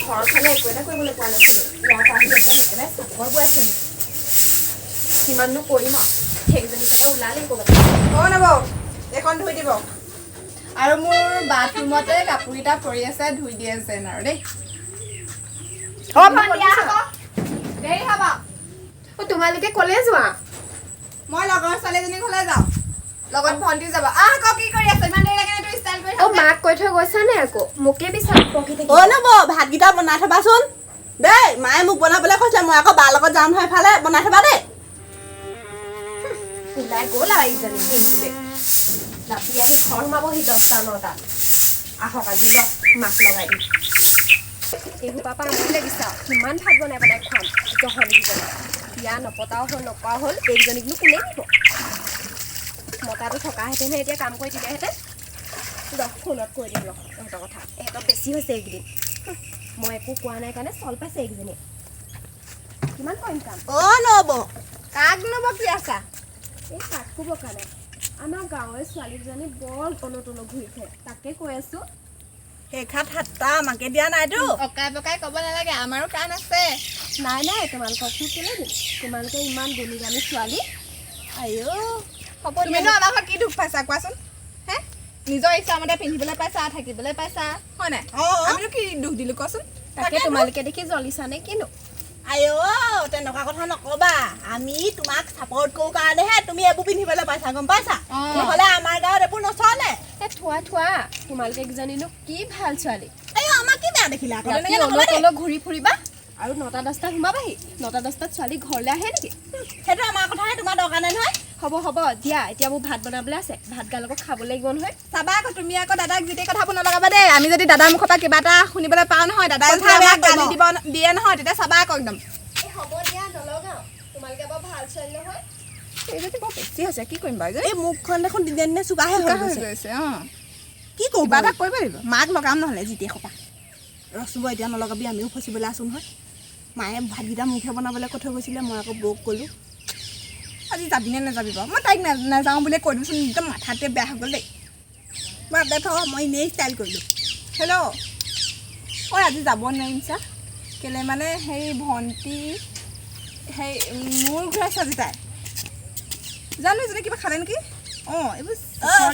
ঘৰত হ'লে একো এটা কৰিবলৈ পোৱা নাছিলোঁ। ইয়াত আহি একদম একেবাৰে চাকৰ বোৱাইছে মোক। কিমাননো কৰিম আৰু, সেইকেইজনী চাগে ওলালেই ক'ৰবাত। অ' নবৌ, এইখন ধুই দিব আৰু মোৰ বাথৰুমতে কাপোৰকেইটা পৰি আছে, ধুই দিয়ে যেন আৰু দেই। অ, দিয়া আকৌ, দেৰি হ'ব। অ, তোমালোকে ক'লে যোৱা? মই লগৰ ছোৱালীজনী ঘৰলৈ যাওঁ, লগত ভণ্টিও যাব। আহ আকৌ, কি কৰি আছ? ইমান দেৰি লাগে তোৰ ষ্টাইল কৰি অ। থাকোঁতে? মাক কৈ থৈ গৈছা নে? আকৌ মোকে বিচাৰি বকি অ থাকিব। নবৌ, ভাতকেইটা বনাই থবাচোন দেই। মায়ে মোক বনাবলৈ কৈছিলে, মই আকৌ বাৰ লগত যাম নহয় এফালে। বনাই থবা দেই। ওলাই গ'ল আৰু এইজনী দিনটোলে। ৰাতি আহি ঘৰ সোমাবহি 10টা 9টাত। আহক আজি, ৰ মাক লগাই দিম। এই সোপা পৰা আমনি লাগিছে আৰু। কিমান ভাত বনাই বনাই খুৱাম জহনীকেইজনী? বিয়া নপতাও হ'ল, নকৰাও হ'ল, এইকেইজনীকনো কোনে নিব? মতাটো থকাহেঁতেনহে এতিয়া কাম কৰি দিলেহেঁতেন। ৰ, ফোনত কৈ দিম ৰ ইহঁতৰ কথা। ইহঁতৰ বেছি হৈছে এইকেইদিন। মই একো কোৱা নাই কাৰণে চল পাইছে এইকেইজনীয়ে। কিমান কৰিম কাম? অ নবৌ। কাকনো বকি আছা? এই কাকো বকা নাই। আমাৰ গাঁৱৰে ছোৱালী দুজনী বৰ অলৌ তলৌ ঘূৰি ফুৰে, তাকে কৈ আছো। সেইখাত ঠাট্টা আমাকে দিয়া নাইতো। অকাই পকাই ক'ব নালাগে, আমাৰো কাণ আছে। নাই নাই, তোমালোককনো কেলৈ দিম? তোমালোকে ইমান গুণী গানী ছোৱালী। আইঅ। হ'ব। তুমিনো দিয়া। আমাৰ ঘৰত কি দুখ পাইছা কোৱাচোন? হে, নিজৰ ইচ্ছামতে পিন্ধিবলৈ পাইছা, থাকিবলৈ পাইছা, হয় নাই? অ। আমিনো কি দুখ দিলো কোৱাচোন? তাকে তোমালোকে দেখি জ্বলিছা নে কিনো? আইঅ, তেনেকুৱা কথা নকবা। আমি তোমাক ছাপৰ্ট কৰোঁ কাৰণেহে তুমি এইবোৰ পিন্ধিবলৈ পাইছা, গম পাইছা? অ। নহ'লে আমাৰ গাঁৱত এইবোৰ নচলে। এ থোৱা থোৱা, তোমালোকে কেইজনীনো কি ভাল ছোৱালী। আইঅ, আমাক কি বেয়া দেখিলা আকৌ? ৰাতি তেনেকে অলৌ নকবা দেই। তলৌ ঘূৰি ফুৰিবা আৰু 9টা 10টাত সোমাবাহি। 9টা 10টাত ছোৱালী ঘৰলৈ আহে নেকি? সেইটো আমাৰ কথাহে, তোমাৰ দৰকাৰ নাই নহয়। হ'ব হ'ব দিয়া, এতিয়া মোৰ ভাত বনাবলৈ আছে। ভাত গাল আকৌ খাব লাগিব নহয়। চাবা আকৌ, তুমি আকৌ দাদাক যি টি কথাবোৰ নলগাবা দেই। আমি যদি দাদাৰ মুখৰ পৰা কিবা এটা শুনিবলৈ পাওঁ নহয়, দাদাই কথা যদি বেয়া আমাক গালি কৰিব। দিব দিয়ে নহয়, তেতিয়া চাবা আকৌ একদম। এই হ'ব দিয়া, নলগাওঁ। তোমালোকে বৰ ভাল ছোৱালী নহয়। এইজনী বৰ বেছি হৈছে, কি কৰিম বাৰু এইজনী? এই মুখখন দেখোন দিনে দিনে চোকাহে হৈ চোকা হৈ গৈছে। গৈছে অঁ। কি কৰোঁ? কিবা এটা কৰিব লাগিব, মাক লগাম নহ'লে জিতে সোপা। ৰচোন বাৰু, এতিয়া নলগাবি, আমিও ফচিবলৈ আছোঁ নহয়। মায়ে ভাতকেইটা মোকহে বনাবলৈ কৈ থৈ গৈছিলে, মই আকৌ বৌক ক'লোঁ। আজি যাবি নে নাযাবি বাৰু? মই তাইক নাযাওঁ বুলিয়ে কৈ দিছোঁচোন, একদম মাথাটোৱে বেয়া হৈ গ'ল দেই। বাদ দে, থ, মই এনেই ষ্টাইল কৰিলোঁ। হেল্ল', ঐ, আজি যাব নোৱাৰিম চা। কেলৈ মানে সেই ভণ্টি সেই মূৰ ঘূৰাইছে আজি তাই। জানো এজনী কিবা খালে নেকি? অঁ, এইবোৰ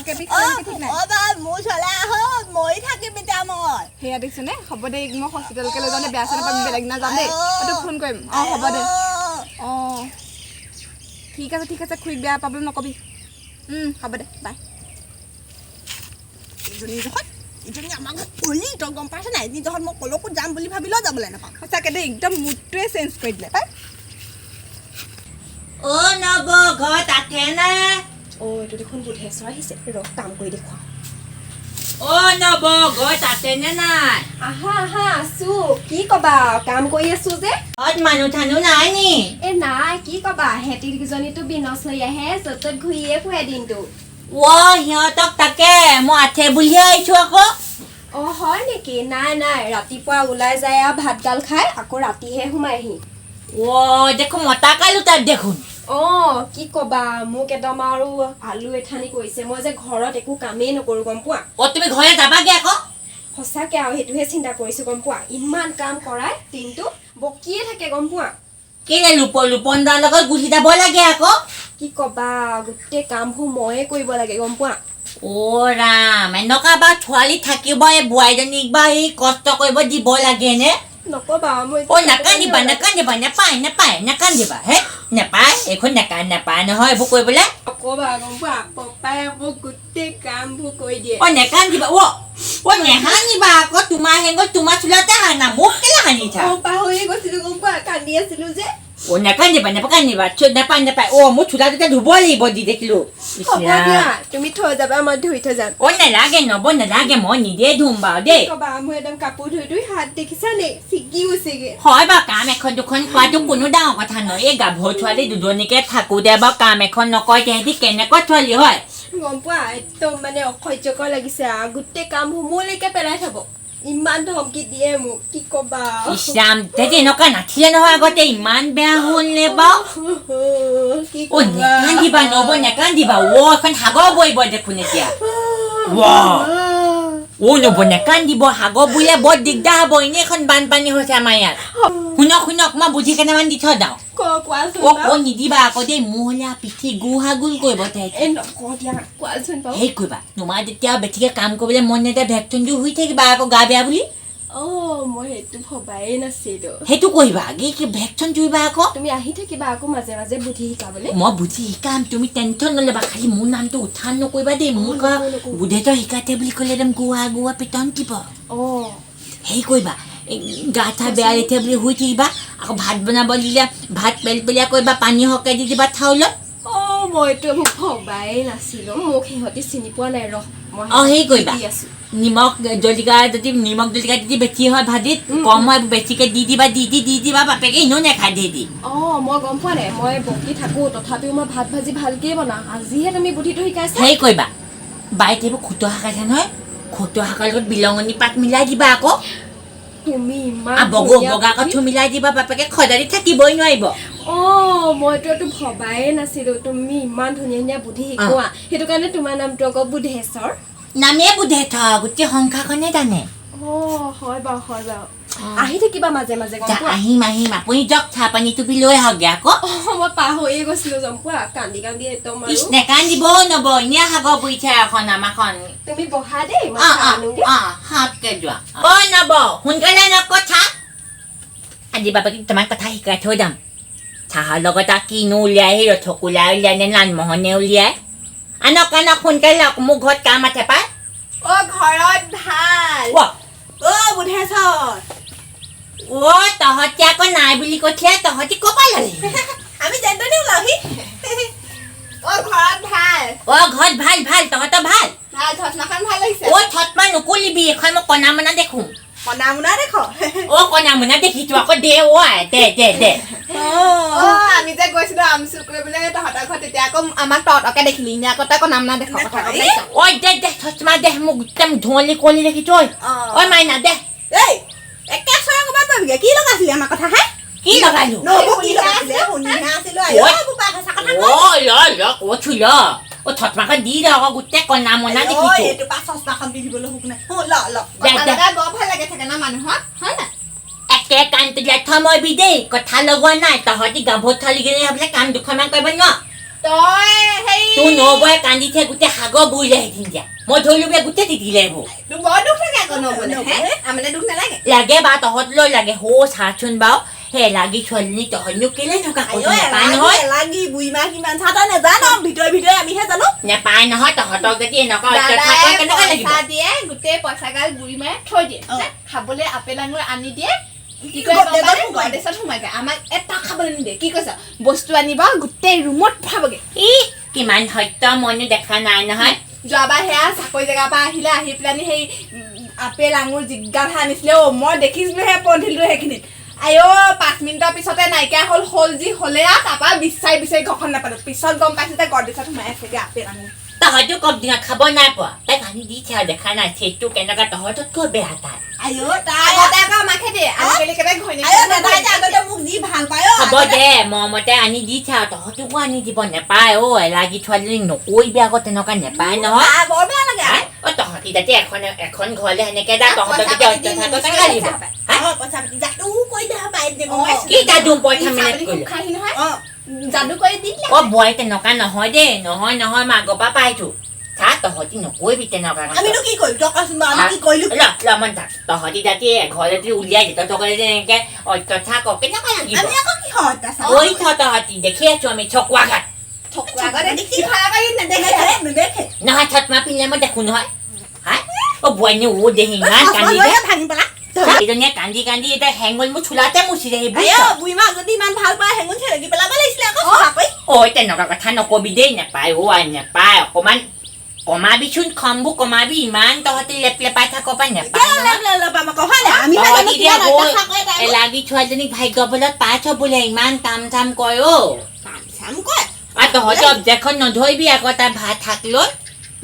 কেপি খালে নেকি ঠিক নাই। অ বা, মোৰ ওচৰলৈ আহক, মৰি থাকিম এতিয়া মই। সেয়া দেখিছেনে? হ'ব দে, মই হস্পিটেলকে লৈ যাওঁ। বেয়া চেয়া নাপাবি, বেলেগ দিনা যাম দেই। মই তোক ফোন কৰিম। অঁ, হ'ব দে। অঁ, ঠিক আছে, ঠিক আছে। খুৰীক বেয়া পাবলৈ নকবি। হ'ব দে, বাই। ইজনী জহত, ইজনী আমাৰ ঘৰত কলি তই গম পাইছ নাই? এজনী জহত মই কলৈকো যাম বুলি ভাবিলেও যাবলৈ নাপাওঁ। সঁচাকৈ দেই, একদম মুডটোৱে চেঞ্জ কৰি দিলে পাই। অ নবৌ, ঘৰত আছে নে? অ', এইটো দেখোন বুধেশ্বৰ আহিছে। ৰ, কাম কৰি দেখুৱাওঁ। অ নবৌ, ঘৰত আছে নে নাই? আহা আহা, আছো। কি কবা, কাম কৰি আছো যে। ঘৰত মানুহ চানুহ নাই নি? এ নাই, কি কবা, সিহঁতি কেইজনীতো বিনচ হৈ আহে, য'ত ত'ত ঘূৰিয়ে ফুৰে দিনটো। অ সিহঁতক তাকে মই আছে বুলিহে আহিছো আকৌ। অ, হয় নেকি? নাই নাই, ৰাতিপুৱা ওলাই যায় আৰু ভাতগাল খাই আকৌ ৰাতিহে সোমাইহি। অ দেখোন মতা কালো তাত দেখোন। অ, কি কবা, মোক একদম আৰু আলু এঠানি কৰিছে। মই যে ঘৰত একো কামেই নকৰো, গম পোৱা? অ তুমি ঘৰলে যাবাগে আকৌ? সঁচাকে আৰু সেইটোহে চিন্তা কৰিছো, গম পোৱা? ইমান কাম কৰাই দিনটো বকিয়ে থাকে, গম পোৱা? কেলে লোপন দাৰ লগত গুচি যাব লাগে আকৌ। কি কবা, গোটেই কামবোৰ ময়ে কৰিব লাগে, গম পোৱা? অ ৰাম, এনেকুৱা বা ছোৱালী থাকিব, এই বোৱাৰীজনীক বা এই কষ্ট কৰিব দিব লাগে নে? নকবা মই। অ নাকান্দিবা, নাকান্দিবা, নাপায় নাপায়, নাকান্দিবা হে, নাপায় এইখন, নাপায় নহয় এইবোৰ কৰিবলৈ। নকবা, গম পোৱা? পপাই আকৌ গোটেই কামবোৰ কৰি দিয়ে। অ নেকান্দিবা, অ অ নেহানিবা আকৌ। তোমাৰ হেংগল তোমাৰ চোলাতে হানা, মোক কেলে হানিছা? অ, পাহৰিয়ে গৈছিলো, গম পোৱা? কান্দি আছিলো যে। অ নেকান্দিবা, নেকান্দিবা, নাপায় নাপায়। অ মোৰ চোলাটোতে ধুব লাগিব দি দেখিলো। ইছ হ'ব ৰাম। দিয়া, তুমি থৈ যাবা, মই ধুই থৈ যাম। অ নালাগে নব, নালাগে, মই নিজে ধুম বাৰু দেই। কবা, মোৰ একদম কাপোৰ ধুই ধুই হাত দেখিছা নে ছিগি গৈছেগে। হয় বাৰু, কাম এখন দুখন কৰাটো কোনো ডাঙৰ কথা নহয়। এই গাভৰু ছোৱালী দুজনীকে থাকোঁতে বাৰু কাম এখন নকয়, তেহেঁতি কেনেকুৱা ছোৱালী হয়? গম পোৱা, একদম মানে অসহ্যকৰ লাগিছে আৰু। গোটেই কামবোৰ মোলৈকে পেলাই থব, ইমান ধমকি দিয়ে মোক, কি কবা। ইছ ৰাম, তেহেঁতি এনেকুৱা নাছিলে নহয় আগতে, ইমান বেয়া হ'ল নে বাৰু? কি অ কবা। নেকান্দিবা নব, নেকান্দিবা। অ এখন সাগৰ বহিব দেখোন এতিয়া। ৱাহ। অ নবৌ নেকান্দিব, সাগৰ বুঢ়ীয়ে বৰ দিগদাৰ হ'ব, এনেই এখন বানপানী হৈছে আমাৰ ইয়াত। শুনক শুনক, মই বুদ্ধি কেইটামান দি থৈ যাওঁ। কোৱাচোন। অ ক নিদিবা আকৌ দেই, মোৰ হ'লে পিঠি গুহা গোল কৰিব তেহেঁতি। এই নকওঁ দিয়া, কোৱাচোন বাৰু। হেৰি কৰিবা, তোমাৰ তেতিয়া বেছিকৈ কাম কৰিবলৈ মন নাযায়, ভেকচনটো শুই থাকিবা আকৌ গা বেয়া বুলি। অ মই সেইটো ভবাই নাছিলো। সেইটো কৰিবা, কি ভেকচন জুৰিবা আকৌ। তুমি আহি থাকিবা আকৌ মাজে মাজে বুদ্ধি শিকাবলৈ। মই বুদ্ধি শিকাম, তুমি টেনচন নল'বা, খালি মোৰ নামটো উত্থান নকৰিবা দেই। মোক বুধেশ্বৰ শিকাইছে বুলি ক'লে একদম গোৱা গোৱা পিটন দিব। হেৰি কৰিবা, গা চা বেয়া লাগিছে বুলি শুই থাকিবা, আকৌ ভাত বনাব দিলে ভাত পেলপেলীয়া কৰিবা, পানী সৰহকৈ দি দিবা থাউলত। অ মইতো এইবোৰ ভবাই নাছিলো, মোক সিহঁতি চিনি পোৱা নাই ৰহ। মই অ হেৰি কৰিবা, দি আছো। নিমখ জলকীয়া যদি নিমখ জলকীয়া যদি বেছি হয় ভাজিত, কম হয় বেছিকৈ দি দিবা, দি দি দি দিবা, বাপেকে এনেও নাখায় দি দি। অ মই গম পোৱা নাই, মই বকি থাকো তথাপিও মই ভাত ভাজি ভালকেই বনাওঁ, আজিহে তুমি বুদ্ধিটো শিকাইছা। হেৰি কৰিবা, বাৰীত এইবোৰ খুতুৱা শাক আছে নহয়, খুতুৱা শাকৰ লগত বিলঙনি পাত মিলাই দিবা আকৌ। তুমি ইমান বগা কঠু মিলাই দিবা, বাপেকে খদাৰি থাকিবই নোৱাৰিব। অ মইতো এইটো ভবাই নাছিলো, তুমি ইমান ধুনীয়া ধুনীয়া বুদ্ধি শিকোৱা, সেইটো কাৰণে তোমাৰ নামটো আকৌ বুধেশ্বৰ। নামে বুধেশ্বৰ, গোটেই সংসাৰখনে জানে। অ হয় বাৰু, হয় বাৰু, আহি থাকিবা মাজে মাজে। আহিম আহিম, আপুনি যাওক চাহ পানী টুপি লৈ আহকগে আকৌ। মই পাহৰিয়ে গৈছিলো গম পোৱা, কান্দি কান্দি একদম। নেকান্দিব নব, এনেই সাগৰ বুঢ়িছে এখন আমাৰখন। তুমি বহা দেই, হাতকে যোৱা। অ নব সোনকালে নক কথা, আজি বাপেকে তোমাক কথা শিকাই থৈ যাম। চাহৰ লগত আৰু কিনো উলিয়াই, সেই ৰসগোল্লা উলিয়াই নে লালমোহনে উলিয়াই। আনক আনক সোনকালে লওক, মোৰ ঘৰত কাম আছে পাই। অ ঘৰত ভাল। অ বুধেশ্বৰ, অ তহঁতি আকৌ নাই বুলি কৈছিলে, তহঁতি ক'ৰ পৰা ললি? আমি যেনতেনে ওলাওহি। অ ঘৰত ভাল। অ ঘৰত ভাল ভাল, তহঁতৰ ভাল? ভাল, চশমাখন ভাল লাগিছে। অ চশমা নকলিবি, এইখন মই কণা মনা দেখো। কণা মোনা দেখ? অ কণা মোনা দেখিছো আকৌ, দে অ দে দে দে। অ আমি যে গৈছিলো আম চুৰ কৰিবলৈ তহঁতৰ ঘৰত, তেতিয়া আকৌ আমাক তহঁতকে দেখিলি, এনে আকৌ তই কণা মোনা দেখ। ঐ দে দে চশমা দে, মোক একদম ধুঁৱলি কুঁৱলী দেখিছো। ঐ ঐ মাইনা দে। এই একে চৰা ক'ৰবাত পাবিগে, কি লগাইছিলি আমাৰ কথা হে? কি লগালো? কি লগাইছিলে? শুনিহে আছিলো। ল কৈছো ল, অ চশমাখন দি দে আকৌ, গোটেই কণা মনা দেখিছো। এইটো পা চশমাখন পিন্ধিবলৈ সুখ নাই। ল ল, বৰ ভাল লাগে থাকে ন মানুহক, হয় নাই? একে কাণটো দিয়াই থমবি দেই, কথা লগোৱা নাই। তহঁতি গাভৰু ছোৱালীকেইজনী ভাবিলে কাম দুখনমান কৰিব নোৱাৰ। তই সেই তোৰ নবৌয়ে কান্দিছে গোটেই সাগৰ বুঢ়িলে সেইদিন দিয়া, মই ধৰিলো বোলে গোটেই তিতিলে এইবোৰ। বৰ দুখ লাগে আকৌ নবৌলে, আমালে দুখ নালাগে? লাগে বা তহঁতলৈ লাগে। হৌ চাচোন বাৰু, সেই লাগি ছোৱালীজনী তহঁতনো কেলে থকা নেপায় নহয়। লাগি বুঢ়ী মা কিমান চাহ তই নাজান, ভিতৰে ভিতৰে আমিহে জানো। নেপায় নহয়, তহঁতক যদি এনেকুৱা অত্যাচাৰ কৰে কেনেকুৱা লাগিব? পইচা দিয়ে, গোটেই পইচা গাল বুঢ়ী মায়ে থৈ দিয়ে, খাবলৈ আপেল আঙুৰ আনি দিয়ে, কি কয় গডৰেজত সোমাই যায়, আমাক এটা খাবলৈ নিদিয়ে। কি কৈছ, বস্তু আনিব গোটেই ৰুমত ভৰাবগে। ই কিমান সত্য মইনো দেখা নাই নহয়। যোৱাবাৰ সেয়া চাকৰি জেগাৰ পৰা আহিলে, আহি পেলানি সেই আপেল আঙুৰ জিজ্ঞাসা আনিছিলে। অ মই দেখিছিলো সেই পন্ধিলটো সেইখিনিত। আইঅ 5 মিনিটৰ পিছতে নাইকিয়া হ'ল, হ'ল যি হ'লে আৰু তাৰপৰা বিচাৰি বিচাৰি ঘৰখন নাপালো। পিছত গম পাইছো যে গডৰেজত সোমাই আছেগে আপেল আঙুৰ। তহঁতো কম দিনত খাব নাই পোৱা, তাইক আনি দিছে আৰু দেখা নাই সেইটো কেনেকুৱা, তহঁততকৈ বেয়া তাই। আইঅ তাই আগতে আকৌ আমাকহে দিয়ে, আজিকালি একেবাৰে ঘৈণীয়েক। আইঅ দাদাই যে আগতে মোক যি ভাল পায়। হ'ব দে, মৰমতে আনি দিছে আৰু তহঁতকো আনি দিব নেপায়। অ এলাগী ছোৱালীজনীক নকৰিবি আকৌ, তেনেকুৱা নেপায় নহয়। বৰ বেয়া লাগে। অ তহঁতি যাতে এখন এখন ঘৰলে সেনেকে যা, তহঁতক যেতিয়া অত্যাচাৰ কৰে কেনেকুৱা লাগিব? কি যাদু পইচা মেনেজ কৰিলে? যাদু কৰি দি দিলে। অ বোৱাৰী তেনেকুৱা নহয় দেই, নহয় নহয়, মই আগৰ পৰা পাইছো। চা তহঁতি নকৰিবি তেনেকুৱা। আমিনো কি কৰিলো তই কচোন বাৰু, আমি কি কৰিলো? ল ল মন থাক, তহঁতি যাতে ঘৰলে যদি উলিয়াই দিয়ে, তহঁতক যদি এনেকে অত্যাচাৰ কৰ কেনেকুৱা লাগিব? আমি আকৌ কি হয় অত্যাচাৰ? ঐ থ তহঁতি, দেখি আছো আমি চকুৱা ঘাট। থকুৱা ঘাট দেখি ভাল আকৌ নেদেখে নেদেখে নহয়, চশমা পিন্ধিলে মই দেখো নহয়। হা অ বোৱাৰীনে অ দেহি ইমান কান্দি ভাঙি পেলা। এইজনীয়ে কান্দি কান্দি এতিয়া হেঙুল মোৰ চোলাতে মুচিলে। বুঢ়ী মা যদি ইমান ভাল পায় হেঙুল চেলেকি পেলাব লাগিছিলে আকৌ। ঐ তেনেকুৱা কথা নকবি দেই, নেপায় অ আই নেপায়। অকণমান কমাবিচোন, খংবোৰ কমাবি, ইমান তহঁতি লেপ লেপাই থাক পাই নেপায়। এলাগী ছোৱালীজনীক ভাগ্য বলত পাইছ বোলে, ইমান কাম চাম কয় অ। আৰু তহঁতি অবজেকশ্যন নধৰিবি আকৌ তাই ভাত শাক লৈ।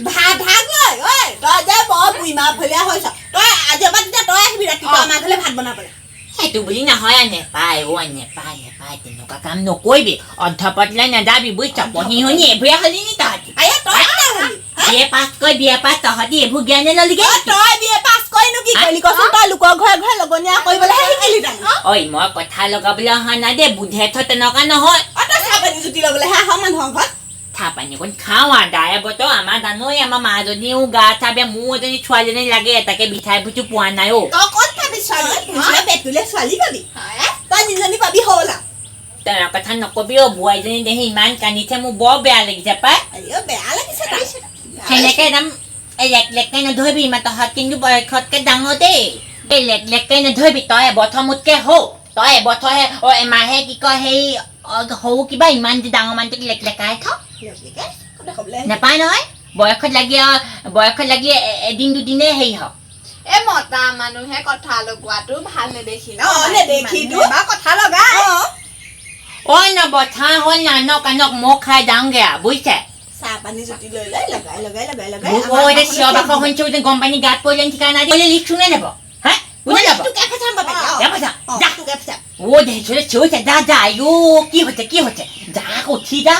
ভাত শাক লৈ ঐ তই যে বৰ বুঢ়ী মা ফলীয়া হৈছ তই, আজিৰ পৰা তেতিয়া তই আহিবি ৰাতিপুৱা আমাৰ ঘৰলৈ ভাত বনাবলৈ। সেইটো বুলি নহয়, নেপায় অ নেপায় নেপায়, তেনেকুৱা কাম নকৰিবি, অৰ্ধপতলৈ নাযাবি বুজিছ। পঢ়ি শুনি এইবোৰে হ'লি নি তহঁতি? আয়ে তই কেতিয়া হ'লি? বিএ পাছ কৰি, বিএ পাছ, তহঁতি এইবোৰ জ্ঞানে ললিগে? অ, তই বিএ পাছ কৰিনো কি কৰিলি কচোন? তই লোকৰ ঘৰে ঘৰে লগনীয়া কৰিবলৈহে শিকিলি জানো? ঐ, মই কথা লগাবলৈ অহা নাই দেই। বুধেৰ্থ তেনেকুৱা নহয়। অ, তই চাহ পানী জুতি ল'বলৈহে আহ মানুহৰ ঘৰত। চাহ পানী অকণ খাওঁ আৰু দাৰে বতৰ আমাৰ জানই, আমাৰ মাজনীও গা চা বেয়া, মোৰ এজনী ছোৱালীজনী লাগে, তাকে বিচাৰি বুজি পোৱা নাই অ'। তই ক'ত পাবি ছোৱালী? তোৰ পেটটোলে ছোৱালী পাবি? তই যিজনী পাবি হ'ল আৰু। তেনেকুৱা কথা নকবি অ'। বোৱাৰীজনী দেখি ইমান কান্দিছে, মোৰ বৰ বেয়া লাগিছে পাই। আইঅ, বেয়া লাগিছে তাই। সেনেকে একদম এই লেক লেককে নধৰিবি ইমান। তহঁত কিন্তু বয়সতকে ডাঙৰ দেই। এই লেক লেককে নধৰিবি। তই এবছৰ মোতকে হৌ, তই এবছৰহে অ এমাহে কি কয় সেই সৰু কিবা ইমান যে ডাঙৰ মানুহটোক লেক লেকাই থ। কথা ক'বলৈ নাপায় নহয়। বয়সত লাগি বয়সত লাগি এদিন দুদিনে হেৰি হওক। এই মতা মানুহে কথা লগোৱাটো ভাল নেদেখি ন? অ, নেদেখিতো। বা কথা লগাই। অ। ঐ নবথা হ'ল, নানক আনক, মই খাই যাওঁগে আৰু, বুজিছে? চাহ পানী জুতি লৈ লৈ লগাই লগাই লগাই লগাই। অ, এতিয়া চিঞৰ বাখৰ শুনিছো যে, গম পানী গাত পৰিলে ঠিকানা নাই। লিখ কোনে যাব হা? কোনে যাব? তোকে ফচাম বাপেকে, অ। যাব, যা। অ, যা। তোকে ফচাম। অ, দেখিছো চিঞৰিছে। যা যা। আইঅ, কি হৈছে, কি হৈছে? যা আকৌ, উঠি যা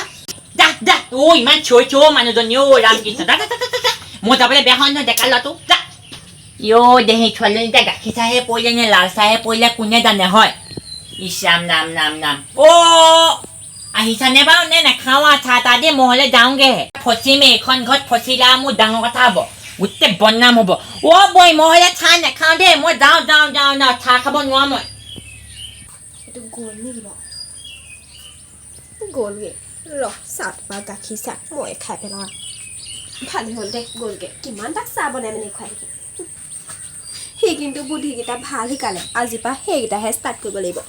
যা যা। অ, ইমান চিঞৰিছে অ মানুহজনী। অ ৰাম কৃষ্ণ, যা যা যা যা যা। মই যাবলৈ বেয়া হয় নহয় ডেকা ল'ৰাটো। যা। ইঅ দেহি, ছোৱালীজনী এতিয়া গাখীৰ চাহে পৰিলে নে লাল চাহে পৰিলে কোনে জানে হয়। ইছ ৰাম ৰাম ৰাম ৰাম। অ, আহিছানে বাৰু? নে নাখাওঁ আৰু চাহ তাহ দেই, মই হ'লে যাওঁগেহে। ফচিম এইখন ঘৰত, ফচিলে আৰু মোৰ ডাঙৰ কথা হ'ব, গোটেই বদনাম হ'ব। অ বই, মই হ'লে চাহ নাখাওঁ দেই, মই যাওঁ যাওঁ যাওঁ যাওঁ। চাহ খাব নোৱাৰো মই। এইটো গ'ল নেকি বাৰু? গ'লগে ৰ। চাহ বা গাখীৰ চাহ মই খাই পেলাওঁ। ভালেই হ'ল দে, গ'লগে। কিমান তাক চাহ বনাই মেলি খুৱাই থাকিম। সি কিন্তু বুদ্ধিকেইটা ভাল শিকালে, আজিৰ পৰা সেইকেইটাহে ষ্টাৰ্ট কৰিব লাগিব।